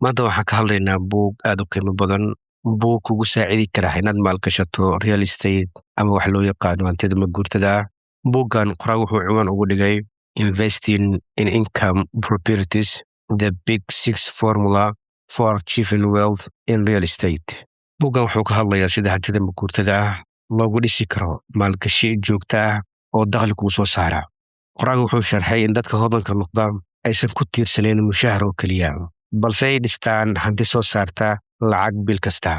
Maanta waxaan ka hadlaynaa buug aad u qiimo badan, buug kugu saacidi kara inaad maalgashato real estate ama wax loo yaqaano hantida maguurtada ah. Buuggan qoraag wuxuu ciwaan ugu dhigay "Investing in Income Properties: The Big Six Formula for Achieving Wealth in Real Estate". Buuggan wuxuu ka hadlayaa sida hantida maguurtada ah loogu dhisi karo maalgashi joogto ah oo dakhli kugu soo saara. Qoraaga wuxuu sharxay in dadka hodanka noqda aysan ku tiirsaneyn mushahar oo keliya, balse ay dhistaan hanti soo saarta lacag bil kasta.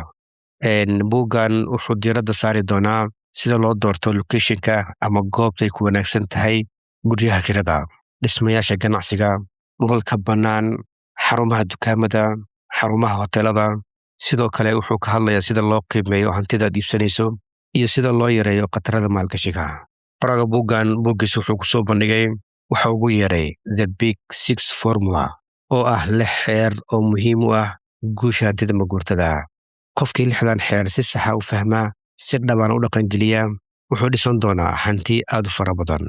Buuggan wuxuu diiradda saari doonaa sida loo doorto locationka ama goobtay ku wanaagsan tahay guryaha kirada, dhismayaasha ganacsiga, dhulalka bannaan, xarumaha dukaamada, xarumaha hoteelada. Sidoo kale wuxuu ka hadlayaa sida loo qiimeeyo hantidaad iibsanayso iyo sida loo yareeyo khatarada maalgashiga. Qoraaga buuggan buuggiisa wuxuu kusoo bandhigay waxa ugu yeeray "The Big Six Formula", oo ah lix xeer oo muhiim u ah guusha hantida maguurtada. Qofkii lixdan xeer si saxa u fahmaa, si dhabaan u dhaqangeliya, wuxuu dhisan doonaa hanti aad u fara badan.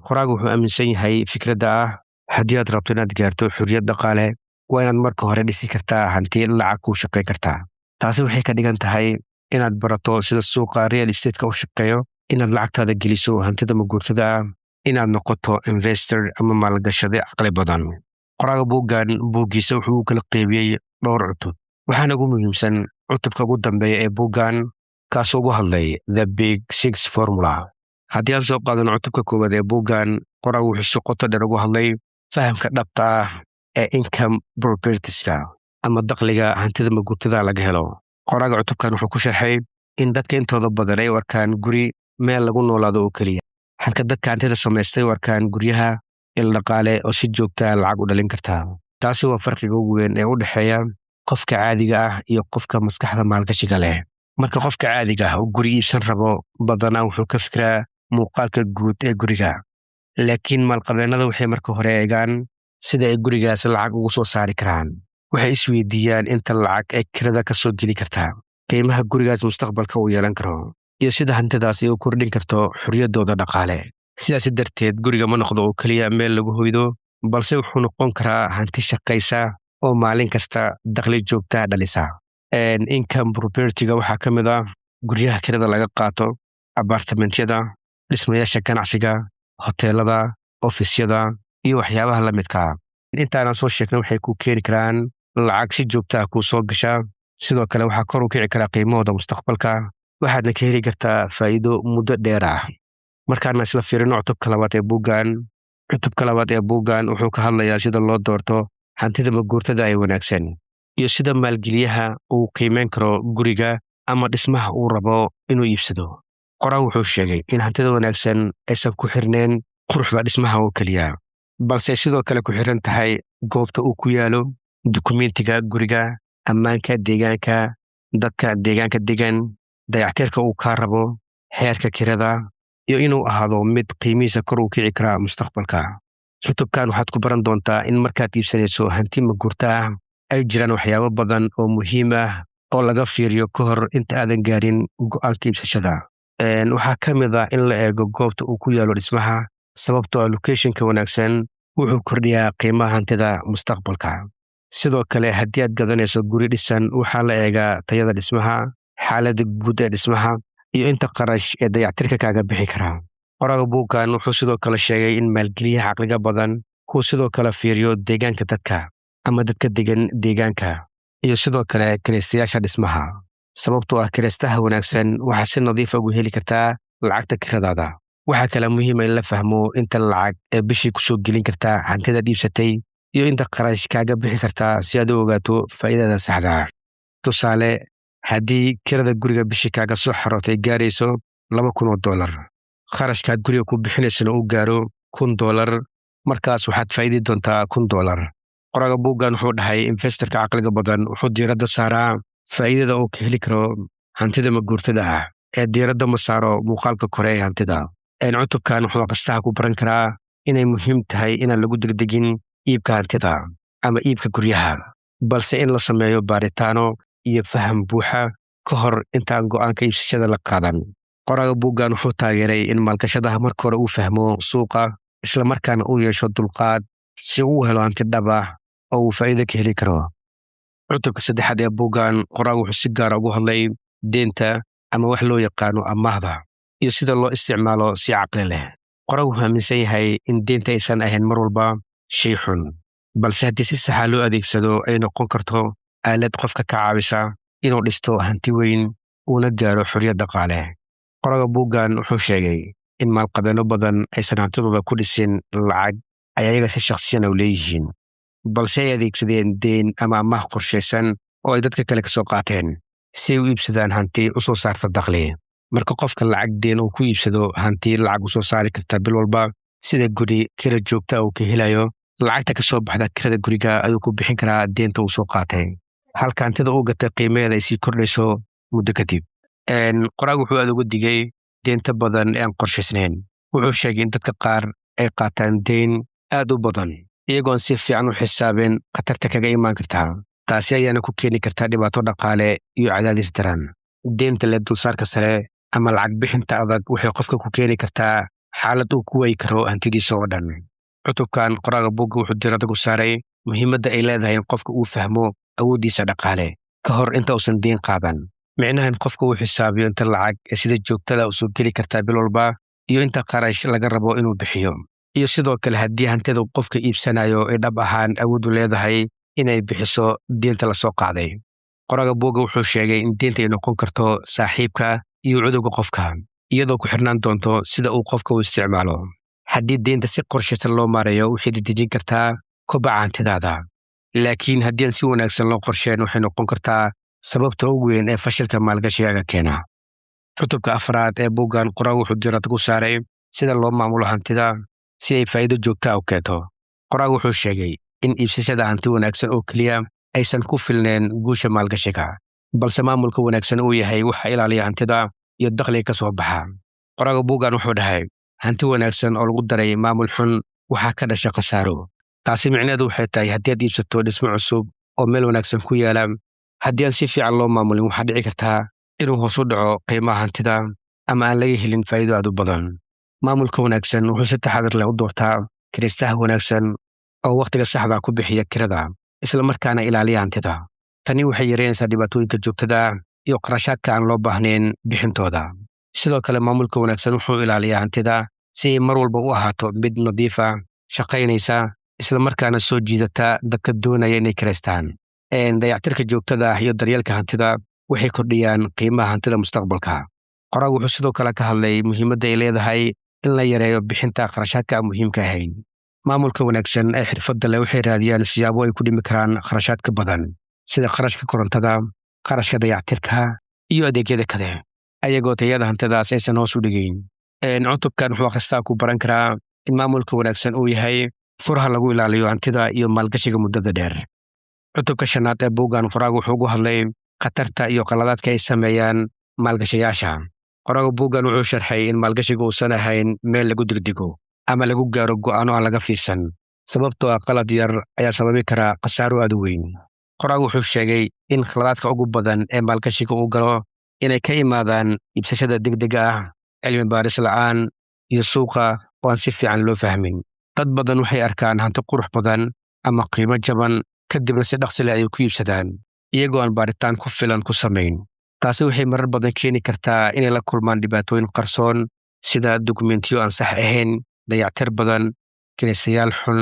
Qoraaga wuxuu aaminsan yahay fikradda ah: haddii aad rabto inaad gaarto xorriyad dhaqaale, waa inaad marka hore dhisi kartaa hanti lacag kuu shaqayn kartaa. Taasi waxay ka dhigan tahay inaad barato sida suuqa real estateka u shaqeeyo, inaad lacagtaada geliso hantida maguurtada ah, inaad noqoto investor ama maalgashade caqli badan. Qoraaga buuggan buuggiisa wuxuu u kala qeybiyey dhowr cutub, waxaana ugu muhiimsan cutubka ugu dambeeya ee buuggan, kaasoo ugu hadlay "The Big Six Formula". Haddii aan soo qaadano cutubka koowaad ee buuggan, qoraagu wuxuu si qoto dheer ugu hadlay fahamka dhabta ah ee income propertieska ama dakhliga hantida maguurtada laga helo. Qoraaga cutubkan wuxuu ku sharxay in dadka intooda badan ay u arkaan guri meel lagu noolaado oo keliya, halka dadka hantida samaystay u arkaan guryaha il dhaqaale oo si joogtaa lacag u dhalin kartaa. Taasi waa farqiga ugu weyn ee u dhexeeya qofka caadiga ah iyo qofka maskaxda maalgashiga leh. Marka qofka caadiga ah uu guri iibsan rabo, badanaa wuxuu ka fikiraa muuqaalka guud ee guriga, laakiin maalqabeennada waxay marka hore eegaan sida ay gurigaas lacag ugu soo saari karaan. Waxay isweydiiyaan inta lacag ee kirada ka soo geli kartaa, qiimaha gurigaas mustaqbalka uu yeelan karo, iyo sida hantidaas ay u kordhin karto xorriyaddooda dhaqaale. Sidaas darteed, guriga ma noqdo oo keliya meel lagu hoydo, balse wuxuu noqon karaa hanti shaqaysa oo maalin kasta dakhli joogtaa dhalisa. Income propertyga waxaa ka mid ah guryaha kirada laga qaato, abartimentyada, dhismayaasha ganacsiga, hoteelada, ofisyada iyo waxyaabaha la midkaa. Intaanaan soo sheegnay waxay ku keeni karaan lacag si joogta ah kuu soo gasha. Sidoo kale waxaa kor u kici karaa qiimahooda mustaqbalka, waxaadna ka heli kartaa faa'iido muddo dheer ah. Markaana isla fiirino cutubka labaad ee buuggan. Cutubka labaad ee buuggan wuxuu ka hadlayaa sida loo doorto hantida maguurtada ee wanaagsan iyo sida maalgeliyaha uu qiimeyn karo guriga ama dhismaha uu rabo inuu iibsado. Qoraa wuxuu sheegay in hantida wanaagsan aysan ku xirneen quruxda dhismaha oo keliya, balse sidoo kale ku xiran tahay goobta uu ku yaalo, dukumentiga guriga, ammaanka deegaanka, dadka deegaanka degan, dayactirka uu kaa rabo, heerka kirada, iyo inuu ahaado mid qiimihiisa kor u kici karaa mustaqbalka. Cutubkan waxaad ku baran doontaa in markaad iibsanayso hanti maguurta ah ay jiraan waxyaabo badan oo muhiim ah oo laga fiiriyo ka hor inta aadan gaarin go'aanka iibsashada. Waxaa ka mid ah in la eego goobta uu ku yaalo dhismaha, sababtoo ah locationka wanaagsan wuxuu kordhiyaa qiimaha hantida mustaqbalka. Sidoo kale, haddii aad gadanayso guri dhisan, waxaa la eegaa tayada dhismaha, xaaladda guud ee dhismaha, iyo inta qarash ee dayactirka kaaga bixi karaa. Qoraaga buuggan wuxuu sidoo kale sheegay in maalgeliyaha caqliga badan uu sidoo kale fiiriyo deegaanka dadka ama dadka degan deegaanka iyo sidoo kale kiraystayaasha dhismaha, sababtoo ah kiraystaha wanaagsan waxaa si nadiifa ugu heli kartaa lacagta kiradaada. Waxaa kale muhiima in la fahmo inta lacag ee bishii kusoo gelin kartaa hantidaad iibsatay iyo inta qarash kaaga bixi kartaa, si aad u ogaato faa'iidada saxda ah. Tusaale, haddii kirada guriga bishii kaaga soo xarootay gaarayso $2,000, kharashkaad guriga ku bixinaysana uu gaaro $1,000, markaas waxaad faa'iidi doontaa $1,000. Qoraga buuggan wuxuu dhahay investorka caqliga badan wuxuu diiradda saaraa faa'iidada uu ka heli karo hantida maguurtada ah ee diiradda ma saaro muuqaalka kore ee hantida. Cutubkan wuxuu aqristaha ku baran karaa inay muhiim tahay inaan lagu degdegin iibka hantida ama iibka guryaha, balse in la sameeyo baaritaano iyo faham buuxa ka hor intaan go'aanka iibsashada la qaadan. Qoraga buuggan wuxuu taageeray in maalgashadaha marka hore uu fahmo suuqa, islamarkaana uu yeesho dulqaad si uu u helo hanti dhab ah oo uu faa'iido ka heli karo. Cutubka saddexaad ee buuggan, qoraagu wuxuu si gaara ugu hadlay deenta ama wax loo yaqaano amaahda iyo sida loo isticmaalo si caqli leh. Qoraagu wuxuu aaminsan yahay in deenta aysan ahayn mar walba shay xun, balse haddii si saxa loo adeegsado ay noqon karto aalad qofka ka caawisa inuu dhisto hanti weyn uuna gaaro xorriyad dhaqaale. Qoraaga buuggan wuxuu sheegay in maalqabeenno badan aysan hantidooda ku dhisin lacag ay ayaga si shakhsiyan u leeyihiin, balse ay adeegsadeen deen ama amaah qorshaysan oo ay dadka kale ka soo qaateen si ay u iibsadaan hanti u soo saarta dakhli. Marka qofka lacag deen uu ku iibsado hanti lacag u soo saari karta bil walba, sida guri kira joogta uu ka helayo, lacagta ka soo baxda kirada guriga ayuu ku bixin karaa deenta uu soo qaatay, halka hantida uu gatay qiimaheeda ay sii kordhayso muddo kadib. Qoraagu wuxuu aad uga digay deenta badan ee aan qorshaysnayn. Wuxuu sheegay in dadka qaar ay qaataan deyn aad u badan iyagoon si fiican u xisaabin khatarta kaga imaan kartaa. Taasi ayaana ku keeni kartaa dhibaato dhaqaale iyo cadaadis daran. Deenta leh dulsaarka sare ama lacag bixinta adag waxay qofka ku keeni kartaa xaalad uu ku waayi karo hantidiisa oo dhan. Cutubkan, qoraaga buugga wuxuu diiradda ku saaray muhiimadda ay leedahay in qofka uu fahmo awooddiisa dhaqaale ka hor inta uusan deyn qaadan, micnaha in qofka uu xisaabiyo inta lacag ee sida joogtada u soo geli kartaa bil walba iyo inta qarash laga rabo inuu bixiyo, iyo sidoo kale haddii hantida qofka iibsanayo ay dhab ahaan awood u leedahay inay bixiso deynta lasoo qaaday. Qoraaga buugga wuxuu sheegay in deynta ay noqon karto saaxiibka iyo cudurka qofka, iyadoo ku xirnaan doonto sida uu qofka u isticmaalo. Haddii deynta si qorshaysan loo maareeyo, waxay dedejin kartaa kobaca hantidaada, laakiin haddii aan si wanaagsan loo qorsheen, waxay noqon kartaa sababta ugu weyn ee fashilka maalgashigaaga keena. Cutubka afraad ee buuggan, qoraagu wuxuu diiradda ku saaray sida loo maamulo hantida si ay faa'iido joogta ah u keento. Qoraagu wuxuu sheegay in iibsashada hanti wanaagsan oo keliya aysan ku filneen guusha maalgashiga, balse maamulka wanaagsan uu yahay waxa ilaaliya hantida iyo dakhliga ka soo baxa. Qoraaga buuggan wuxuu dhahay: "Hanti wanaagsan oo lagu daray maamul xun waxaa ka dhasha khasaaro." Taasi micnaheedu waxay tahay, haddii aad iibsato dhismo cusub oo meel wanaagsan ku yaala, haddii aan si fiican loo maamulin, waxaa dhici kartaa inuu hoos u dhaco qiimaha hantida ama aan laga helin faa'iido aad u badan. Maamulka wanaagsan wuxuu si taxadar leh u doortaa kiraystaha wanaagsan oo wakhtiga saxda ku bixiya kirada, isla markaana ilaaliya hantida. Tani waxay yareynaysaa dhibaatooyinka joogtada ah iyo qarashaadka aan loo baahnayn bixintooda. Sidoo kale, maamulka wanaagsan wuxuu ilaaliyaa hantida si ay mar walba u ahaato mid nadiif ah, shaqaynaysa, isla markaana soo jiidata dadka doonaya inay kiraystaan. Dayactirka joogtada ah iyo daryeelka hantida waxay kordhiyaan qiimaha hantida mustaqbalka. Qoraagu wuxuu sidoo kale ka hadlay muhiimadda ay leedahay in la yareeyo bixinta kharashaadka aan muhiimka ahayn. Maamulka wanaagsan ee xirfadda leh waxay raadiyaan siyaabo ay ku dhimi karaan kharashaadka badan, sida kharashka korontada, kharashka dayactirka iyo adeegyada kale, ayagoo tayada hantidaas aysan hoos u dhigayn. Cutubkan wuxuu akhristaa ku baran karaa in maamulka wanaagsan uu yahay furaha lagu ilaaliyo hantida iyo maalgashiga muddada dheer. Cutubka shanaad ee buuggan, qoraagu wuxuu ugu hadlay khatarta iyo qaladaadka ay sameeyaan maalgashayaasha. Qoraaga buuggan wuxuu sharxay in maalgashiga uusan ahayn meel lagu degdego ama lagu gaaro go'aano aan laga fiirsan, sababtoo ah qalad yar ayaa sababi kara khasaaro aad u weyn. Qoraagu wuxuu sheegay in khaladaadka ugu badan ee maalgashiga uu galo inay ka imaadaan iibsashada degdega ah, cilmi baaris la'aan iyo suuqa oo aan si fiican loo fahmin. Dad badan waxay arkaan hanti qurux badan ama qiimo jaban, kadibna si dhaqsi leh ayay ku iibsadaan iyagoo aan baaritaan ku filan ku samayn. Taasi waxay marar badan keeni kartaa inay la kulmaan dhibaatooyin qarsoon, sida dukumentiyo aan sax ahayn, dayactir badan, kiraystayaal xun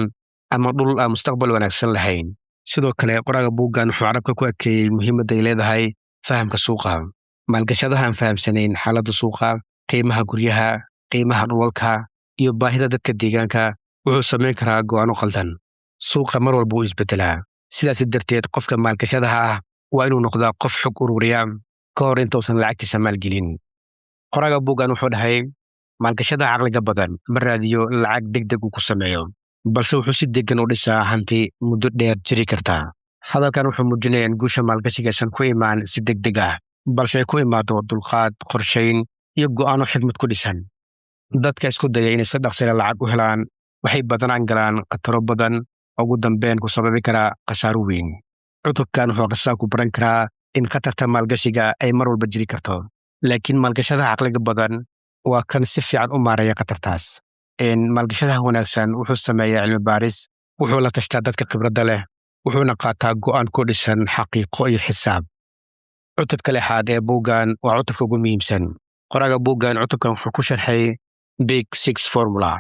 ama dhul aan mustaqbal wanaagsan lahayn. Sidoo kale, qoraaga buuggan wuxuu carabka ku adkeeyey muhiimadda ay leedahay fahamka suuqa. Maalgashadaha aan fahamsanayn xaaladda suuqa, qiimaha guryaha, qiimaha dhulalka iyo baahida dadka deegaanka wuxuu samayn karaa go'aano qaldan. Suuqa mar walba wuu isbedelaa, sidaas darteed qofka maalgashadaha ah waa inuu noqdaa qof xog ururiya ka hor intuusan lacagtiisa maalgelin. Qoraaga buuggan wuxuu dhahay: "Maalgashadaha caqliga badan ma raadiyo lacag degdeg uu ku sameeyo, balse wuxuu si deggan u dhisaa hanti muddo dheer jiri karta." Hadalkan wuxuu muujinayaa in guusha maalgashiga aysan ku imaan si degdeg ah, balse ay ku imaado dulqaad, qorshayn iyo go'aano xikmad ku dhisan. Dadka isku daya inay si dhaqsile lacag u helaan waxay badanaan galaan khataro badan oo ugu dambeyn ku sababi kara khasaaro weyn. Cutubkan wuxuu akhristaa ku baran karaa in khatarta maalgashiga ay mar walba jiri karto, laakiin maalgashadaha caqliga badan waa kan si fiican u maareeya khatartaas. Maalgashadaha wanaagsan wuxuu sameeyaa cilmi baaris, wuxuu la tashtaa dadka khibradda leh. Wuxuuna qaataa go'aan ku dhisan xaqiiqo iyo xisaab. Cutubka lixaad ee buuggan waa cutubka ugu muhiimsan. Qoraaga buuggan cutubkan wuxuu ku sharxay Big Six Formula,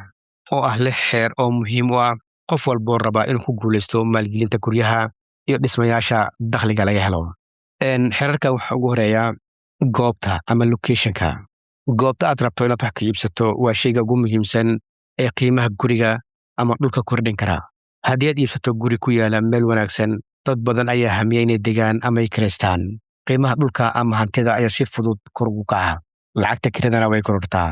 oo ah lix xeer oo muhiim u ah qof walboo rabaa inuu ku guuleysto maalgelinta guryaha iyo dhismayaasha dakhliga laga helo. Xeerarka waxaa ugu horeeya goobta ama locationka. Goobta aad rabto inaad wax ka iibsato waa shayga ugu muhiimsan ee qiimaha guriga ama dhulka kordhin kara. Haddii aad iibsato guri ku yaala meel wanaagsan, dad badan ayaa hamiya inay degaan ama ay kireystaan. Qiimaha dhulka ama hantida ayaa si fudud kor ugu kaca, lacagta kiradana way korortaa.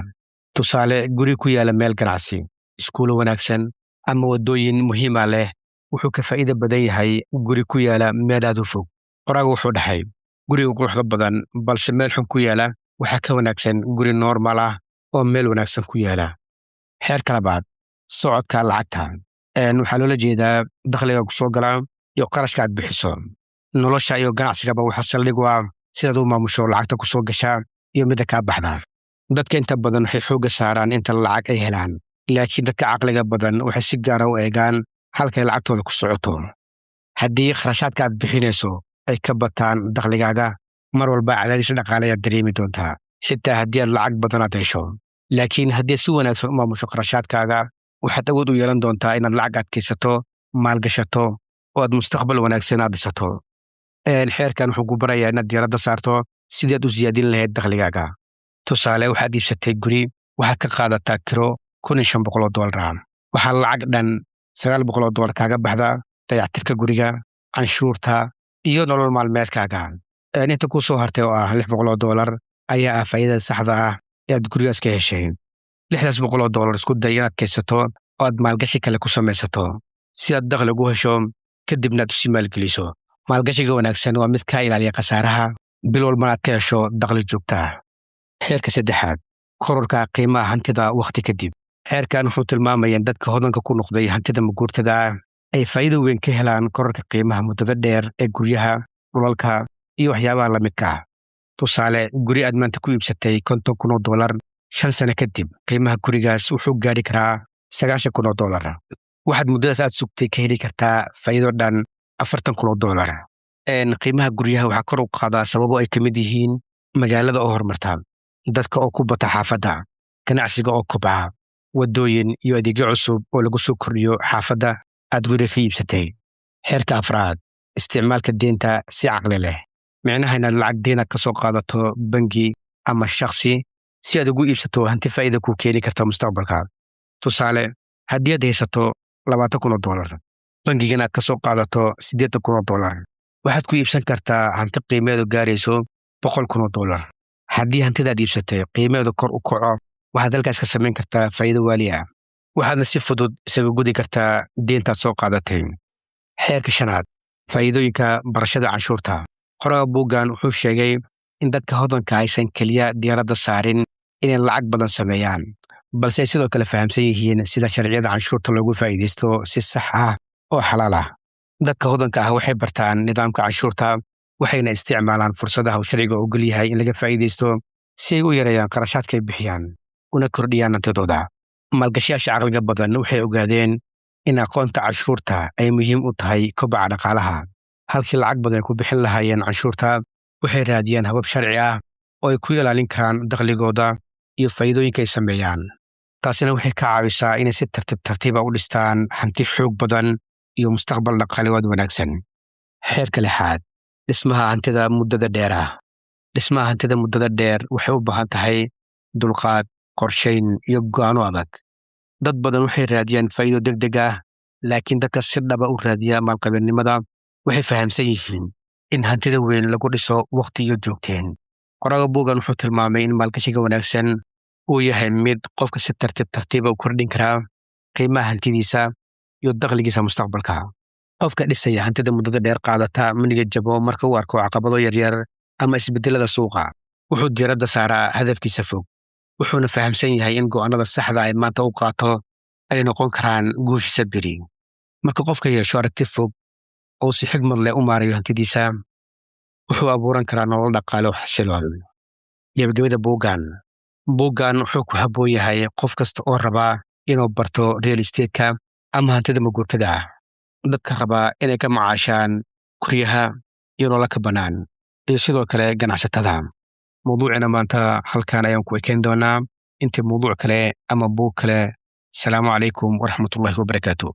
Tusaale, guri ku yaala meel ganacsi, iskuulo wanaagsan ama waddooyin muhiima leh wuxuu ka faa'iido badan yahay guri ku yaala meel aad u fog. Qoraagu wuxuu dhahay: guriga quruxda badan balse meel xun ku yaala waxaa ka wanaagsan guri normal ah oo meel wanaagsan ku yaala. Xeerka labaad, socodka lacagta. Waxaa loola jeedaa dakhliga ku soo gala iyo qarashka aad bixiso. Nolosha iyo ganacsigaba waxaa saldhig u ah sidaad u maamusho lacagta ku soo gasha iyo midda kaa baxda. Dadka inta badan waxay xoogga saaraan inta lacag ay helaan, laakiin dadka caqliga badan waxay si gaara u eegaan halkay lacagtooda ku socoto. Haddii kharashaadka aad bixinayso ay ka bataan dakhligaaga, mar walba cadaadis dhaqaale ayaad dareemi doontaa, xitaa haddii aad lacag badan aad hesho. Laakiin haddii si wanaagsan u maamusho kharashaadkaaga, waxaad awood u yeelan doontaa inaad lacag adkaysato, maalgashato oo aad mustaqbal wanaagsan aad dhisato. Xeerkan wuxuu ku barayaa inaad diiradda saarto sidii aad u siyaadin lahayd dakhligaaga. Tusaale, waxaad iibsatay guri, waxaad ka qaadataa kiro $1,500 ah. Waxaa lacag dhan $900 kaaga baxda dayactirka guriga, canshuurta iyo nolol maalmeedkaaga. Inta kuu soo hartay oo ah $600 ayaa ah faa'iidada saxda ah ee aad gurigaas ka heshay. $600 isku day inaad kaysato oo aad maalgashi kale ku samaysato si aad dakhli ugu hesho, kadibna aad usi maalgeliso. Maalgashiga wanaagsan waa mid kaa ilaaliya khasaaraha, bil walbana aad ka hesho dakhli joogta ah. Xeerka saddexaad, kororka qiimaha hantida wakhti kadib. Xeerkan wuxuu tilmaamaya in dadka hodanka ku noqday hantida maguurtada ah ay faa'iido weyn ka helaan kororka qiimaha muddada dheer ee guryaha, dhulalka iyo waxyaabaha la midka ah. Tusaale, guri aad maanta ku iibsatay $50,000, 5 sano kadib qiimaha gurigaas wuxuu gaari karaa $90,000. Waxaad muddadaas aad sugtay ka heli kartaa faa'iido dhan $40,000. Qiimaha guryaha waxaa kor u qaadaa sababo ay ka mid yihiin magaalada oo horumarta, dadka oo ku bata xaafadda, ganacsiga oo kobca, waddooyin iyo adeegyo cusub oo lagu soo kordhiyo xaafadda aad guriga ka iibsatay. Xeerka afraad, isticmaalka deynta si caqli leh. Micnaha inaad lacag deynaad ka soo qaadato bangi ama shakhsi si aad ugu iibsato hanti faa'iida kuu keeni karta mustaqbalka. Tusaale, haddii aad haysato $20,000, bangigan aad ka soo qaadato $80,000, waxaad ku iibsan kartaa hanti qiimeedu gaarayso $100,000. Haddii hantidaad iibsatay qiimeedu kor u kaco, waxaad halkaas ka samayn kartaa faa'iido waali ah, waxaadna si fudud isaga gudi kartaa deyntaad soo qaadatay. Xeerka shanaad, faa'iidooyinka barashada canshuurta. Qoraga buuggan wuxuu sheegay in dadka hodanka aysan keliya diiradda saarin inay lacag badan sameeyaan, balse ay sidoo kale fahamsan yihiin sida sharciyada canshuurta loogu faa'iidaysto si sax ah oo xalaal ah. Dadka hodanka ah waxay bartaan nidaamka canshuurta, waxayna isticmaalaan fursadaha uu sharciga ogol yahay in laga faa'iidaysto si ay u yareeyaan qarashaadka ay bixiyaan una kordhiyaan hantidooda. Maalgashayaasha caqliga badan waxay ogaadeen in aqoonta canshuurta ay muhiim u tahay kobaca dhaqaalaha. Halkii lacag badan ay ku bixin lahaayeen canshuurta, waxay raadiyaan habab sharci ah oo ay ku ilaalin karaan dakhligooda iyo faa'iidooyinka ay sameeyaan. Taasina waxay ka caawisaa inay si tartiib tartiiba u dhistaan hanti xoog badan iyo mustaqbal dhaqaale oo aad wanaagsan. Xeerka lixaad, dhismaha hantida muddada dheer ah. Dhismaha hantida muddada dheer waxay u baahan tahay dulqaad, qorshayn iyo go'aano adag. Dad badan waxay raadiyaan faa'iido degdeg ah, laakiin dadka si dhaba u raadiya maalqabeennimada waxay fahamsan yihiin in hantida weyn lagu dhiso waqti iyo joogteen. Qoraga buuggan wuxuu tilmaamay in maalgashiga wanaagsan uu yahay mid qofka si tartiib tartiiba u kordhin karaa qiimaha hantidiisa iyo dakhligiisa mustaqbalka. Qofka dhisaya hantida muddada dheer qaadata ma niyad jabo marka uu arko caqabado yaryar ama isbedelada suuqa. Wuxuu diiradda saaraa hadafkiisa fog, wuxuuna fahamsan yahay in go'aanada saxda ay maanta u qaato ay noqon karaan guushiisa beri. Marka qofka yeesho aragti fog oo si xigmad leh u maarayo hantidiisa, wuxuu abuuran karaa nolol dhaqaale oo xasiloon. Gebagabada buuggan, buuggan wuxuu ku habboon yahay qof kasta oo raba inuu barto real estate-ka ama hantida maguurtada ah. Dadka rabaa inay ka macaashaan guryaha iyo nololka bannaan, iyo sidoo kale ganacsatada. Mawduucina maanta halkan ayaan ku ekeyn doonaa. Intii mawduuc kale ama buug kale, asalaamu calaykum waraxmatullahi wabarakaatu.